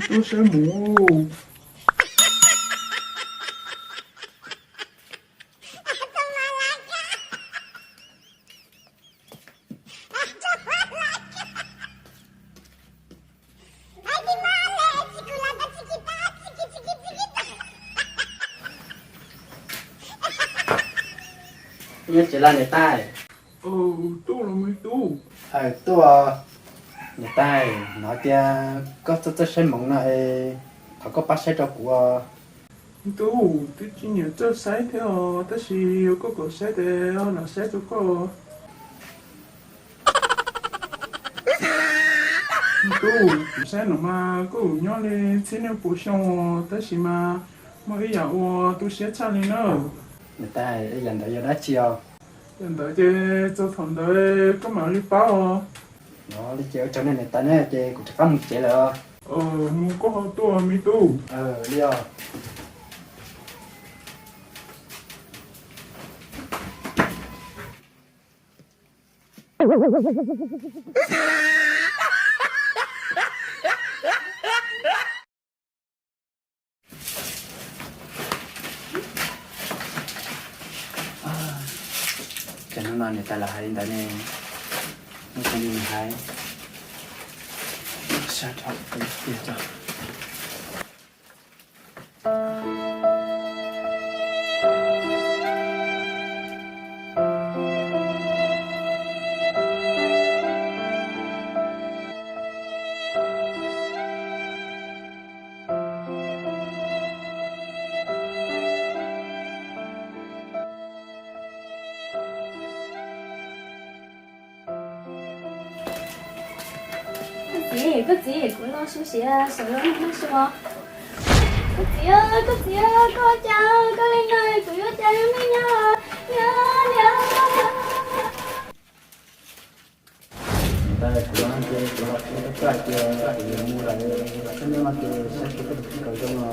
Tuaj saib hmoov. Nyob tsev los niam tais? Tuaj los me tub. Tuaj. Niam tais, hnov tias koj txawj txawj saib hmoov no es thov koj pab saib rau kuv os. Me tub, twb tsis nyiam txawj saib thiab os, tab sis yog koj kom saib ces los saib rau koj. Me tub, kuv saib no mas koj nyob li txhiab niaj puas xyoo, tab sis mas muaj ib yam uas tu siab tshaj li na. Niam tais, yam ntawd yog dab tsi os? Yam ntawd ces txog thaum ntawd koj mam li paub os. Ua li ces ua tsaug nej niam tais na, ces kuv rov qab mus tsev lawm os. Mus koj ho tuaj me tub. Li os. Ces hnub no niam tais lam hais li ntawd ne, hnub no nws hais sab dhau tiag tiag. Koj txiv, koj txiv, kuv los su siav saum lub neej no su. Koj txiv, koj txiv, koj ua cas koj li no, kuv yuav ua cas yuav me nyob, nyob li. Ntawd kuv los ces kuv los kuv tau hais tias kuv yuav mus lawm, txog hnub no ces saib seb koj puas txib kom zoo.